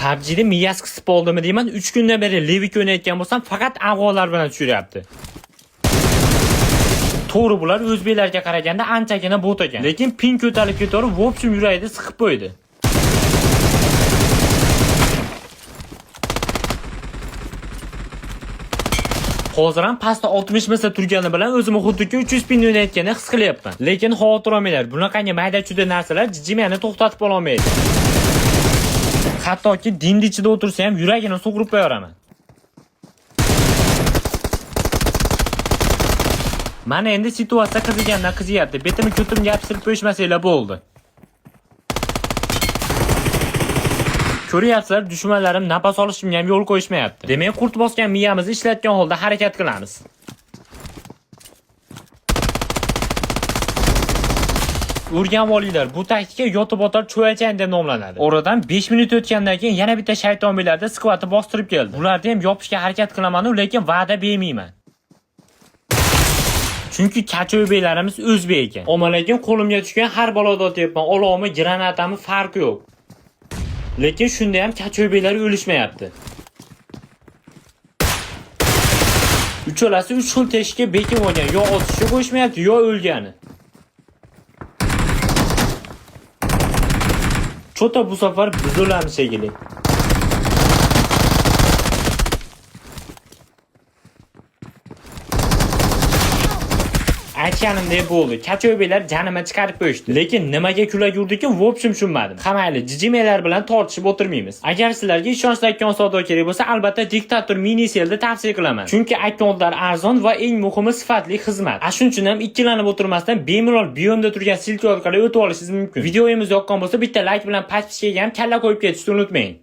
PUBG'da miyasi qisib oldimi deyman, 3 kundan beri Livik o'ynayotgan bo'lsam, faqat afg'onlar bilan tushiryapti. To'g'ri, bular o'zbeklarga qaraganda anchagina bot ekan. Lekin ping ko'tarilib ketaverib, в общем yuragida siqib qo'ydi. Hozir ham pastda 60 misa turgani bilan o'zimni xuddiki 300 ping o'ynayotgandek his qilyapman. Lekin xavotir olmanglar, bunaqangi mayda-chuyda narsalar jijimani to'xtatib ololmaydi. Hattoki dinni ichida o'tirsa ham yuragini sug'urib qo'yaveraman. Mana endi situatsiya qizigandan qiziyapti. Betimni ko'timga yopishtirib qo'yishmasanglar bo'ldi. Ko'ryapsizlar, dushmanlarim nafas olishimga ham yo'l qo'yishmayapti. Demak, qurt bosgan miyamizni ishlatgan holda harakat qilamiz. O'rganib olinglar, bu taktika yotib otar cho'yachan deb nomlanadi. Oradan 5 minut o'tgandan keyin yana bitta shaytonbiylarda skvati bostirib keldi. Bularni ham yopishga harakat qilaman, lekin va'da bermayman. Chunki kacho'beylarimiz o'zbek ekan. Ammo lekin qo'limga tushgan har baloda otyapman. Olovmi, granatami farqi yo'q. Lekin shunda ham kacho'beylar o'lishmayapti. Uchalasi 3 xil teshikka bekinib olgan, yo otishga qo'yishmayapti, yo o'lgani. Cho'ta bu safar biz o'lamiz shekilli. Aytganimdek bo'ldi. Kacho'beylar janima chiqarib qo'yishdi. Lekin nimaga kulak urdiki, в общем tushunmadim. Ha mayli, jijimelar bilan tortishib o'tirmaymiz. Agar sizlarga ishonchli akkaunt savdo kerak bo'lsa, albatta Diktator mini selni tavsiya qilaman. Chunki akkauntlar arzon va eng muhimi sifatli xizmat. A shuning uchun ham ikkilanib o'tirmasdan bemalol biomda turgan ссылка orqali o'tib olishingiz mumkin. Videomiz yoqqan bo'lsa, bitta like bilan подписка ga ham kalla qo'yib ketishni unutmang.